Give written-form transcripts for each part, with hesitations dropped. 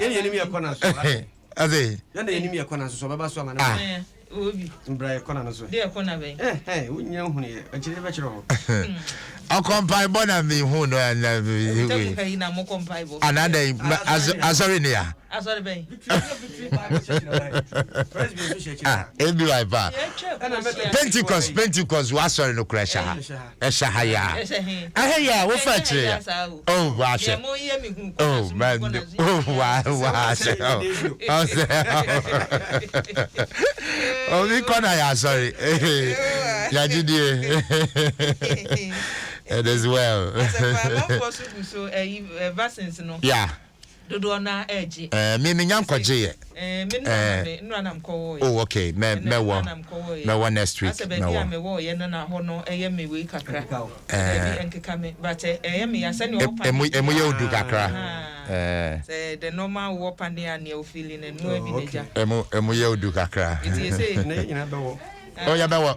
Yɛn yɛnim yɛ kɔna so. Ase. Yɛn na yɛnim yɛ kɔna so so ɔbɛba so ama ne. Ah. Obi. Mbra yɛ kɔna no so. Deɛ kɔna bɛn. Eh eh wonya hunu yɛ akyire bɛkyerɛ hɔ. Ɔkɔ mpaebɔ na mi hu no na. Tɛmu ha yi na mo kɔ mpaebɔ. Ana dɛ asɔre ni ya. Asɔre bɛn. Ah, ebi wa pa. Pentecost, Pentecost wasɔre no kura ɛhyɛ ha. Ɛhyɛ ha ya. Ɛhɛ ya wofa akyire ya. Oh wahyɛ. Oh man oh wa wahyɛ. Ɔsɛ. Obi kɔ na yɛ asɔre. Yagye die. It is well. Asɛmpa so gu so ɛyi vaccines no. Dodoɔ na ɛgye. Ɛɛ mi nya nkɔgye yɛ. Ɛɛ mi nura mi nura nam kɔwɔ yɛ. Oh okay, mɛ mɛwɔ mɛwɔ next week. Asɛ baabi a mɛwɔ yɛ no na hɔ no ɛyɛ mi wei kakra. Ɛɛ nkeka mi but ɛyɛ mi ya sɛ nea ɔwɔ pa. Emu emu yɛ odu kakra. Ɛɛ. Sɛ the normal wɔ pa ne a nea ofili na emu ebi na gya. Emu emu yɛ odu kakra. Eti ese. Ne nyinaa bɛwɔ. Oh yɛ bɛwɔ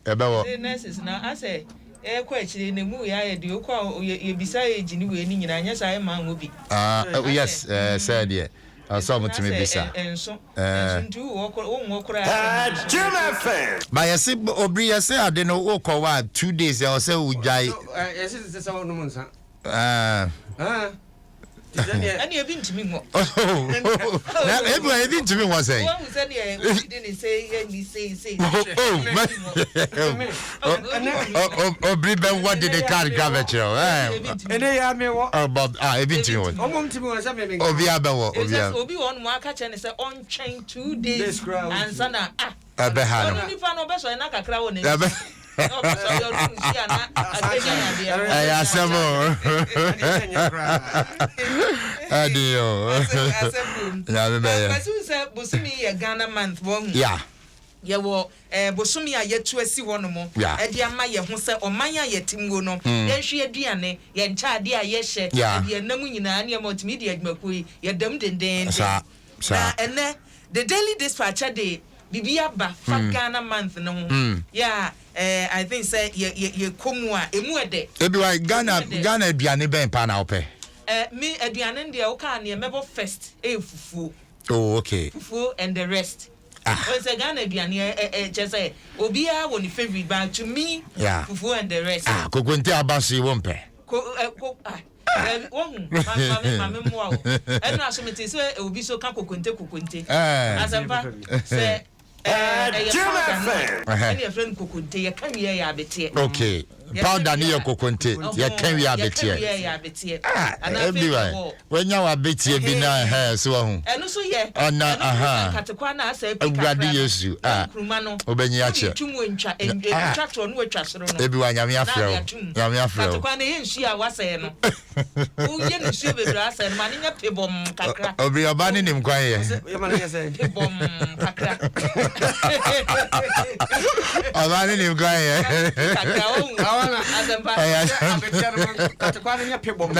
yɛ bɛwɔ. Sɛ nurses na asɛ ɛkɔ akyire na emu yɛ ayɛ deɛ okɔ a yɛbisa age ne wei ne nyinaa nyɛ saa ɛma nwɔ bi. Ah yes, ɛɛ sɛ deɛ ɔsɛ ɔmo tumi bisa. Ɛnso ɛnso nti wowɔ wonwɔ koraa. Jim FM. Ba yɛse obiri yɛse ade no wokɔ wa 2 days ɛwɔ sɛ wogyae. Yɛse sɛ wonom nsa. Ah. Ɛne ebi ntumi nwɔ. Na ebi wa ebi ntumi nwɔ sɛn. Wɔn sɛ deɛ wɔdidi ne se yɛ ni sei sei. Obiri bɛ wɔ de ne card kra bɛ kyerɛ o. Ɛnɛ yɛ ame wɔ. Ɔbɔ ah ebi ntumi wɔ. Ɔmo ntumi wɔ sɛ mɛmɛ. Obi abɛ wɔ obi a. Obi wɔ ɔnom aka kyerɛ ne sɛ ɔntwɛn 2 days ansa na ah. Ɛbɛ ha no. Ɔno nipa no ɔbɛsɔre na kakra wɔ n'ani. Ɛyɛ asɛm o, ɛdi o, Nyame bɛyɛ. Sɛ bosomi yɛ Ghana Month wɔn. Yɛwɔ bosomi a yɛtu asi hɔ nom ɛde ama yɛn ho sɛ ɔman a yɛte mu no, yɛnhwɛ aduane, yɛn ntaade a yɛhyɛ, ɛde yɛn nam nyinaa nneɛma ɔtumi di adwumakuo yi yɛdam dendenden. Na ɛnɛ The Daily Dispatch de biribi aba fa Ghana Month no ho yɛ a I think sɛ yɛ yɛ yɛkɔ mu a emu ɛdɛ. Ebi wa Ghana Ghana aduane bɛn paa na wopɛ? Me aduane deɛ wokaa neɛ mɛbɔ first ɛyɛ fufuo. Oh okay. Fufuo and the rest. Ah. Wɔn sɛ Ghana aduane ɛ ɛ kyɛ sɛ obiara wɔ ne favourite, but to me, fufuo and the rest. Ah, kokonte aba so yi wo mpɛ? Ko ɛ ko ah. Wohu maame maame mmoa wo ɛnu aso mi te sɛ obi so ka kokonte kokonte asɛmpa sɛ ɛyɛ powder no a ɛna yɛfrɛ no kokonte, yɛka wie yɛ abeteɛ. Okay, powder ne yɛ kokonte, yɛka wie abeteɛ. Yɛka wie yɛ abeteɛ. Ah, ebi wa wanya wa abeteɛ bi na ɛhɛn so wahu. Ɛno so yɛ ɛno aha nkatekwa na asɛ epi kakra. Awurade Yesu, ah, nkuruma no wobɛnyi akyɛ. Wode tum ntwa ntwa toɔ no watwa soro no. Ebi wa Nyame afrɛ wo, Nyame afrɛ wo. Nkatekwa no ɛyɛ nsuo a wasɛe no, woyɛ no nsuo bebree asɛe no ma ne nyɛ pebɔm kakra. Obiri ɔba ne nim kwan yɛ. Pebɔm kakra. Ɔba ne nim kwan yɛ. Kakra ohun asɛmpa. Katekwa no nyɛ pebɔm.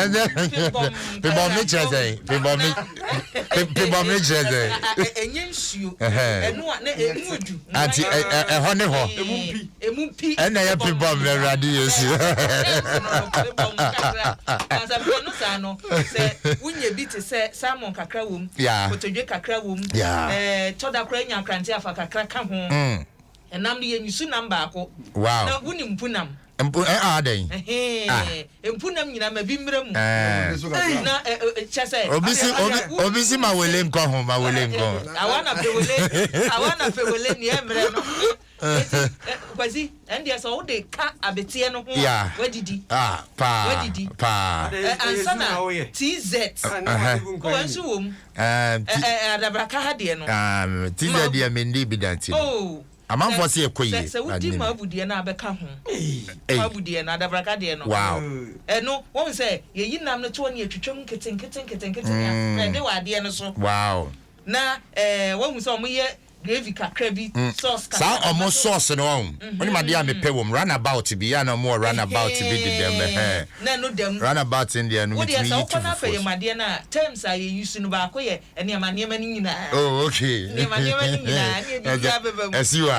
Pebɔm ne kyerɛ sɛn? Pebɔm ne pebɔm ne kyerɛ sɛn? Ɛnyɛ nsuo ɛno a na emu du. Ati ɛhɔ ne hɔ. Emu pi. Ɛna yɛ pebɔm na Awurade Yesu. Pebɔm kakra asɛmpa no saa no sɛ wonya bi te sɛ salmon kakra wom, kotodwe kakra wom, tɔda koraa nya akrante afa kakra ka ho. Ɛnam no yɛ nyusu nam baako. Na wonim mpunam. Mpu ɛ a dɛn? Mpunam nyinaa ma bi mmerɛ mu. Na kyɛ sɛ. Obi si obi obi si ma wele nkɔ ho, ma wele nkɔ ho. Awa na pɛ wele, awa na pɛ wele nea mmerɛ no. Eti Kwasi, ɛn deɛ sɛ wode ka abeteɛ no ho a, wadidi. Ah, paa. Wadidi. Paa. Ansa na TZ. O nso wɔ mu. Adabraka ha deɛ no. TZ deɛ mendi bi da nti no. Oh. Amanfoɔ sɛ ɛkɔ yie. Sɛ wodi ma abudeɛ no abɛka ho. Ma abudeɛ no adabraka deɛ no. Ɛno wɔn sɛ yɛyi nam no toɔ ne yɛtwitwa mu nkete nkete nkete nkete ne aspread wɔ adeɛ no so. Wow. Na wɔn sɛ wɔn yɛ. Gravy kakra bi, sauce kakra Saa bi ɔmo ba so. sauce no ɔn, wonim adeɛ a mepɛ wɔ mu, runabout bi, yɛ a na ɔmo wɔ runabout bi deda mu ɛhɛn. Na ɛno da mu. Runabout no deɛ ɛno Wo deɛ metumi sɛ yi tu wokɔ na fufuo afei so. yam adeɛ no a, terms a yɛ use no baako yɛ nneɛma nneɛma no nyinaa. Oh okay. Nneɛma nneɛma no nyinaa ne biribiara bɛba mu. Ɛsi hɔ a.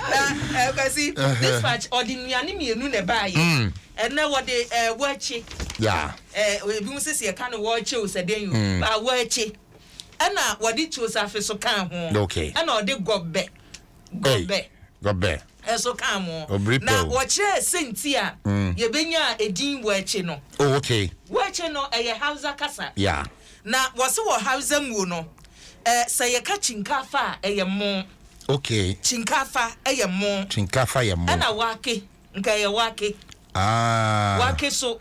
Na eh, Kwasi, dispatch ɔde nnuane mmienu na ɛbaayɛ. Ɛnɛ wɔde eh, wɔakye. Yeah. Eh, ebinom sɛ sɛ yɛka no wɔakye o sɛ dɛn o, ba wɔakye. Ɛna wɔde tuo safe so kaa ho. Okay. Ɛna ɔde gɔbɛ, gɔbɛ. Gɔbɛ. Ɛso kaa ho. Obiri Na pɛw. wɔkyerɛɛ sɛnti a yɛbɛnyaa edin Wɛkye no. Oh, okay. Wɛkye no, ɛyɛ Hausa kasa. Yeah. Na wɔse wɔ Hausa muo no, ɛ, sɛ yɛka Chinkafa a, ɛyɛ mo. Okay. Chinkafa ɛyɛ mo. Chinkafa yɛ mo. Ɛna wake, nka ɛyɛ wake. Ah. Wake so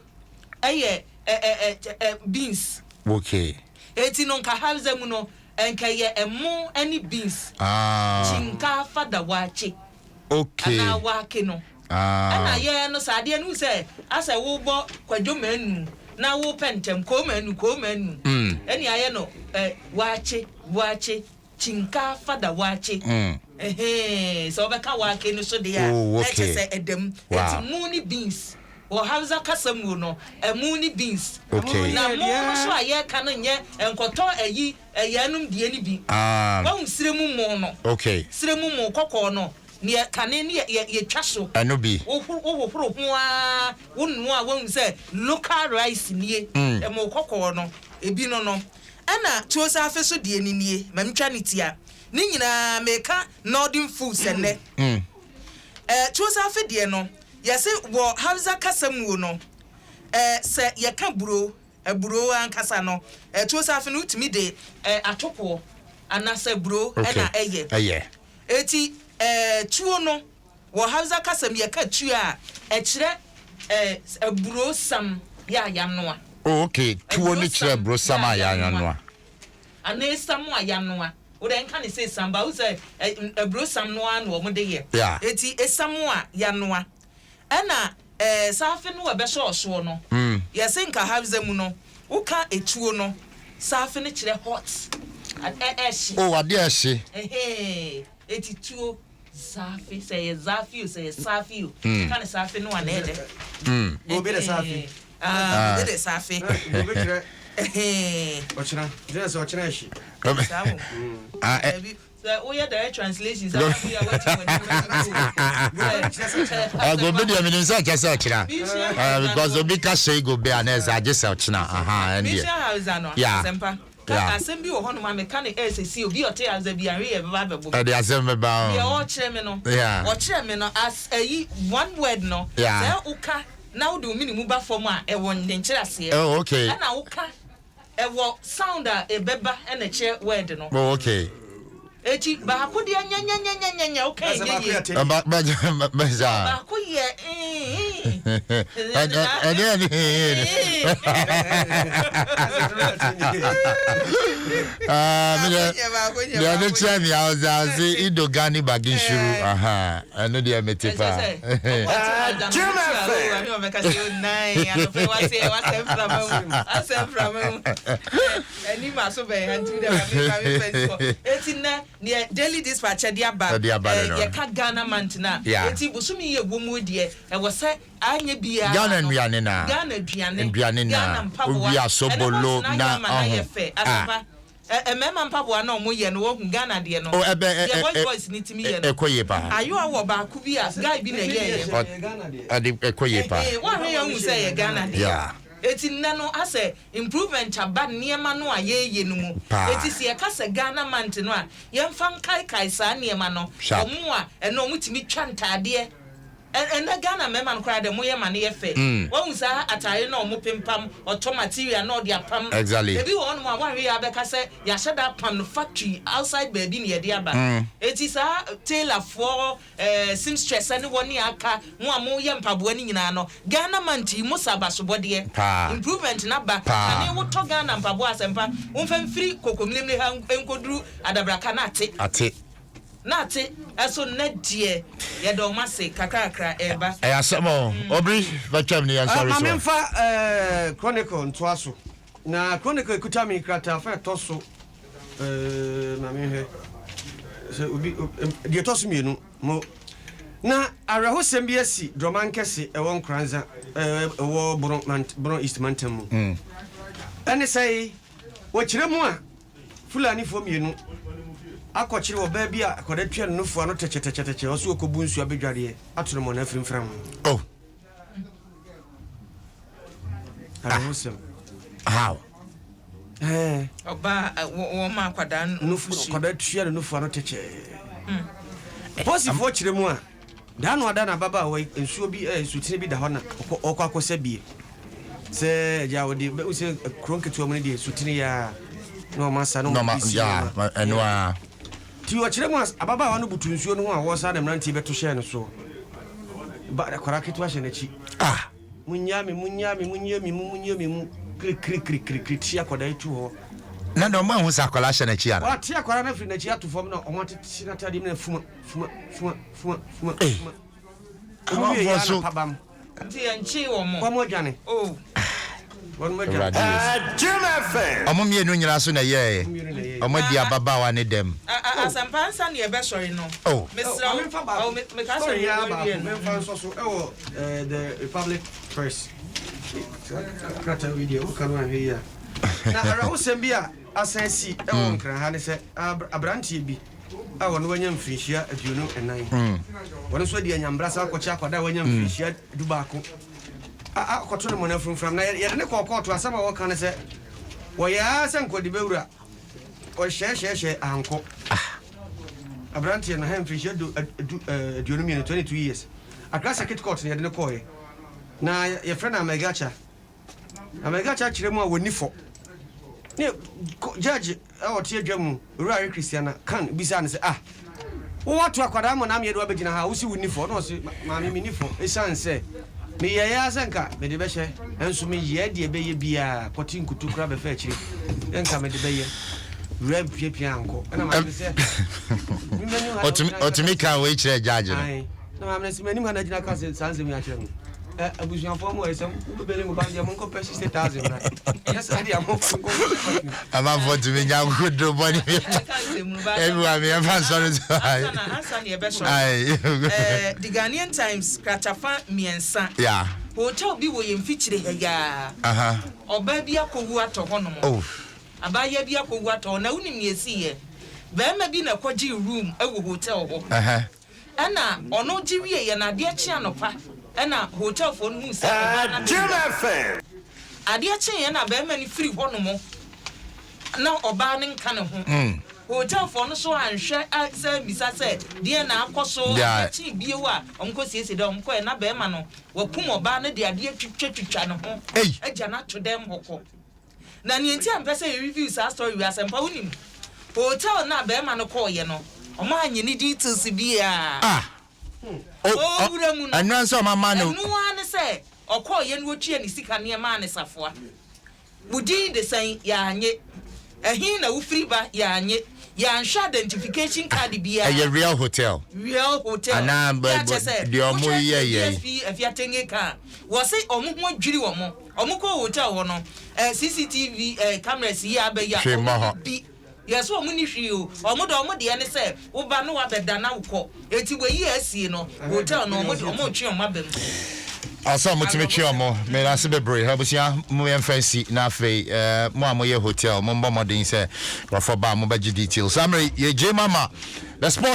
ɛyɛ ɛ, ɛ, ɛ, ɛ, beans. Okay. Enti no nka Hausa mu no nka ɛyɛ ɛmo ne beans. Ah. Shinkafa da waakye. Okay. Anaa waake no. Ah. Ɛna yɛn no saa adeɛ no sɛ asɛ wobɔ kwadwo manu na wopɛ ntɛm koo manu koo manu. Ɛne ayɛ no ɛ waakye waakye shinkafa da waakye. Ɛhee sɛ wobɛka waake no so deɛ a Oh, na ɛkyɛ okay. sɛ ɛda mu. Wow. Enti mo ne beans. Wɔ Hausa kasa mu no, ɛmo ne beans. Okay. Na mo no so a yɛreka no nyɛ nkɔtɔ ayi ɛyɛɛnom deɛ no bi. Ah. Wahu serɛ mu mo no. Okay. Serɛ mu mo kɔkɔɔ no, neɛ kane ne yɛ yɛtwa so. Ɛno bi. Wohoro wohohoro ho ara, wonoa a wahu sɛ local rice nie. Ɛmo kɔkɔɔ no, ebi no no. Ɛna tuo saafe so deɛ no nie, ma mentwa ne tia. Ne nyinaa meka Northern foods ɛnnɛ. Ɛɛ tuo saafe deɛ no. Yɛse wɔ Hausa kasa muo no, eh, sɛ yɛka buro, aburoo ankasa no, eh, tuo safe no wotumi de, eh, atokoɔ anasɛ aburo Okay, ɛna ɛyɛ. ɛyɛ. Eti, eh, tuo no, wɔ Hausa kasa mu yɛka tuo a, ɛkyerɛ, eh, aburoo sam yɛ a yanoa. Oh, okay, tuo no Aburoo kyerɛ sam aburo sam yɛ a a yanoa. yanoa. Anaa esiam a yanoa. Wo deɛ nka no sɛ esiam but wohu sɛ aburo sam no ara na wɔn de yɛ. Yeah. Eti esiam a yanoa. Ɛna ɛɛ saafe no a ɛbɛsɔɔ soɔ no, yɛse nka Hausa mu no, woka etuo no, saafe no kyerɛ hot, ɛ ɛhye. Oh, adeɛ a ɛhye. Ɛhee, eti tuo. Safi, sɛ ɛyɛ zafi o, sɛ ɛyɛ safi o, ka ne safi no a na ɛyɛ dɛ. Gobe da safi. Ah, gobe da safi. Gobe kyerɛ ɔkyena. Gyina sɛ ɔkyena ɛhye. Saa mo. Dabi, sɛ woyɛ direct translation sɛ abu ya wati wɔ ni. Gobe deɛ menim sɛ ɛkyɛ sɛ ɔkyena. Because obi ka hyɛ gobe a na ɛsɛ agye sɛ ɔkyena. Aha, ɛndeɛ. Misua Hausa no, asɛmpa. Ka asɛm bi wɔ hɔnom a meka no ɛ sɛsi obi a ɔte Hausa bi anhwɛ yie ɛbɛba abɛbɔ me. Ɛde asɛm bɛba o. Deɛ ɔrekyerɛ me no, ɔkyerɛ me no as ayi one word no, sɛ woka na wode wo mene mu ba fam a ɛwɔ ne nkyerɛaseɛ. Oh okay. Ɛna woka ɛwɔ sound a ɛbɛba ɛna ɛkyerɛ word no. Oh okay. Eti baako deɛ nyɛnyɛnyɛnyɛnyɛ woka ɛnyɛ yie. Ba ba ba saa. Baako yɛ ee. Ɛdeɛ ɛne ee no. Ah, me deɛ deɛ ɔde kyerɛ me a ɔse Ido Gani Bagin Shuru aha ɛno deɛ mete paa. Jim FM. Anim aso bɛn ha nti dɛ maame maame fɛ si hɔ. Eti nnɛ neɛ Daily Dispatch ɛde aba Ɛde aba no no. yɛka Ghana month no a Yeah. eti bosome yi ɛwɔ mu deɛ ɛwɔ sɛ anyɛ biara Ghana no nnuane na. Ghana aduane Nnuane na. Ghana mpaboa Wowie ɛnɛ asobolo box no ayɛ na ama no ayɛ ɔho. fɛ Ah. Asɛmpa ɛ mmarima mpaboa no a wɔyɛ no woahu Ghana deɛ no Oh ɛbɛ ɛ deɛ ɛ boys ɛ boys no tumi yɛ no ɛkɔ yie paa. Ayewa wɔ baako bi a guy bi na ɛyɛɛyɛ. Ɔ ɛde ɛkɔ yie paa. Ɛhee woanhwɛ yɛ wohu sɛ ɛyɛ Ghana deɛ. Yeah. Eti nnɛ no asɛ Improvement aba nneɛma no a yɛreyɛ no mu. Paa. Enti sɛ yɛka sɛ Ghana Month no a, yɛmfa nkaekae saa nneɛma no. Sharp. Wɔn a ɛnnɛ wɔtumi twa ntaadeɛ. Ɛ, ɛnnɛ Ghana mmarima no koraa deɛ, moyɛ ma no yɛ fɛ. Woahu saa ataare no a wɔpempam, ɔtɔ material na ɔde apam. Exactly. Ebi wɔ hɔnom a, woanhwɛ yie a wobɛka sɛ yɛahyɛ da apam no factory outside baabi na yɛde aba. Enti saa tailorfoɔ, Eh seamstress ne wɔne a aka mo a mo yɛ mpaboa no nyinaa no Ghana man ti mo sa abasobɔdeɛ Paa. improvement no aba Paa. kane wo tɔ Ghana mpaboa asɛmpa wo nfa mfiri kokomlemle ha nkoduru adabraka na ate Ate. na ate ɛso nnɛ deɛ yɛda wɔn ase kakrakra ɛreba. Ɛyɛ asɛm o. Obiri bɛtwam ne yɛn sɔre Ma so. memfa eh, Chronicle ntoa so. Na Chronicle ekuta me krataa fa ɛtɔ so eh, ma menhwɛ. Sɛ obi deɛ ɛtɔ so mmienu mo na awerɛhosɛm bi asi Drɔmankɛse ɛwɔ Nkoranza ɛwɔ Bono mant Bono East mantam mu. Ɛne sɛe wɔkyerɛ mu a Fulanifoɔ mmienu akɔkyere ɔbaa bi a akwadaa tua ne nufoɔ ano tɛkyɛtɛkyɛtɛkyɛ ɔso ɔkɔbu nsuo abɛdwareɛ ato no mɔna afiri mfra ho. Oh. Awerɛhosɛm. How? Ɔbaa wɔn ma akwadaa nufu akwadaa tua ne nufu ano tɛkyɛɛ. Polisifoɔ kyerɛ mu a, daa no ada na ababaawa yi nsuo bi ɛɛ nsutene bi da hɔ na ɔkɔ ɔkɔ akɔsa bie. Sɛ agya ɔde bɛ sɛ kuro nketewa mu no deɛ nsutene yɛ a na wɔn asa na wɔn de si nneɛma. Ɛno ara. Ti ɔkyerɛ mu a ababaawa no butu nsuo no ho a wɔresa na mmeranteɛ bɛto hyɛɛ no soɔ. Ba akwadaa ketewa hyɛ n'akyi. Ah! Munnyaa me, munnyaa me, munyie me mu, munyie me mu, kirikirikirikiri te akwadaa yi to hɔ. Na deɛ ɔmo anhu sɛ akwadaa hyɛ n'akyi ana? Wɔate akwadaa no afiri n'akyi ato fam na ɔmo atete n'atadeɛ mu na fuma, fuma, fuma, fuma, fuma, fuma. Ɔmo wie yɛ so. ana pabam. Nti yɛnkyee wɔn. Wɔn adwane. Oh. Wɔn adwane. Jim FM. Ɔmo mmienu nyinaa so na ɛyɛɛ. Ɔmo adi ababaawa ne dɛm. Asɛmpa ansa na yɛbɛsɔre no. Oh. Mesrɛ wo. Maame nfa baako. Oh, meka sɛ Story yi ara wɔawie baako. no. Memfa nsɔ so ɛwɔ eh, The Republic Press. Krataa wei deɛ woka no anhwɛ yi a. Na awerɛhosɛm bi a asan asi ɛwɔ Nkran ha ne sɛ aberanteɛ bi a ɔno wanya mfirinhyia 24. Ɔno nso adi anyambra san akɔkye akwadaa a wanya mfirinhyia 11 akɔto no mmɔne afurumfuram. Na yɛde ne kɔɔ kɔɔto asɛm a wɔka ne sɛ wɔyɛ ara sɛ nkɔde bɛwura ɔhyɛɛhyɛɛhyɛ ankɔ. Aberanteɛ no ha mfirinhyia du du 22, 22 years. Accra Circuit Court na yɛde no kɔɔeɛ. Na yɛfrɛ no Amegacha. Amegacha kyerɛ mu a wɔnni fɔ. Ne judge a ɔte adwa mu, Owura Christiana Khan bisaa no sɛ, ah, wowato akwadaa mmɔ na ameɛ de wabɛgyina ha a wosi wonni fɔ? Na ɔse, maame menni fɔ ɛsiane sɛ meyɛeɛ ara sɛ nka mede bɛhyɛ, nso meyɛɛ deɛ ɛbɛyɛ biara kɔte nkutu koraa bɛfa akyire sɛ nka mede bɛyɛ. Wura mpiapia ankɔ. Ɛna maame no sɛ, mem'anim ha na wogyina Ɔtumi kaa wei kyerɛɛ judge no. Ae. Na maame no sɛ, m'anim ha na agyina ka sɛ saa nsɛm yi akyerɛ me. Ɛ, abusuafoɔ mo ɛ, sɛ mobɛbɛli mo ba no deɛ monkɔpɛ 60,000 mmra. Ɛnyɛ saa deɛ momfa no nkɔ nkɔhyɛ Amanfoɔ tumi nya akokoduro bɔne bi. Ɛka nsɛm no ba. Ebi wa me yɛmfa nsɔre so. Ansa na ansa na yɛbɛsɔre no, Ae. The Ghanaian Times kratafa mmiɛnsa. Yeah. Hotel bi wɔ yɛn mfikyire ha yi ara. Aha. Ɔbaa bi akɔwu atɔ hɔnom. Oh. Abaayewa bi akɔwu atɔ hɔ. Na wonim nea ɛsiiɛ? Barima bi na ɛkɔgyee room wɔ hotel hɔ. Aha. Ɛna ɔno gye wieeɛ no, adeɛ kyee anɔpa ɛna hotelfoɔ no huu sɛ ɔbaa no Jim abɛwu. FM. Adeɛ kyeeɛ na barima no firi hɔnom na ɔbaa no nka ne ho. Hotelfoɔ no nso anhwɛ sɛ ammisa sɛ deɛn na akɔ so. Adeɛ kyee bio a wɔkɔsiesie dan, wɔkɔeɛ na barima no wakum ɔbaa no de adeɛ twitwatwitwa ne ho agya no ato dɛm hɔ kɔ. Na nea nti a mepɛ sɛ yɛ review saa story wei asɛmpa wonim hotel no a barima no kɔɔyɛ no ɔmo annye ne details biaa. Ah! Ɔwura mu no Ɛno ara sɛ ɔma ma no. ɛno ara ne sɛ ɔkɔɔyɛ no ɔtua ne sika ne ɛmaa no safoa. Wo din de sɛn? Yɛannye. Ɛhe na wofiri ba? Yɛannye. Yɛanhwɛ identification card biara. Ɛyɛ real hotel. Real hotel. Anaa Yɛ akyɛ sɛ deɛ ɔmo wohwɛ yɛ yɛ. DSP Afiatenge ka a, wɔse ɔmo ho adwiri wɔn. Ɔmo kɔɔ hotel hɔ no, eh, CCTV eh, cameras yi a aba yi a, Hwee ɔmo mmɔ hɔ. ni bi. Yɛse ɔmo ni hwee o. Ɔmo de ɔmo deɛ ne sɛ, woba na wabɛda na wokɔ. Eti wei a asie no, hotel no ɔmo de ɔmo retwe ɔmo aba mu. Ɔsɛ ɔmo tumi twe ɔmo. Medase bebree. Abusua, mo yɛmfa nsi na afei eh, mo a moyɛ hotel, mombɔ mmɔden sɛ nkurɔfoɔ ba a mobɛgye details. Saa mmerɛ yi, yɛgye ma ma the sports.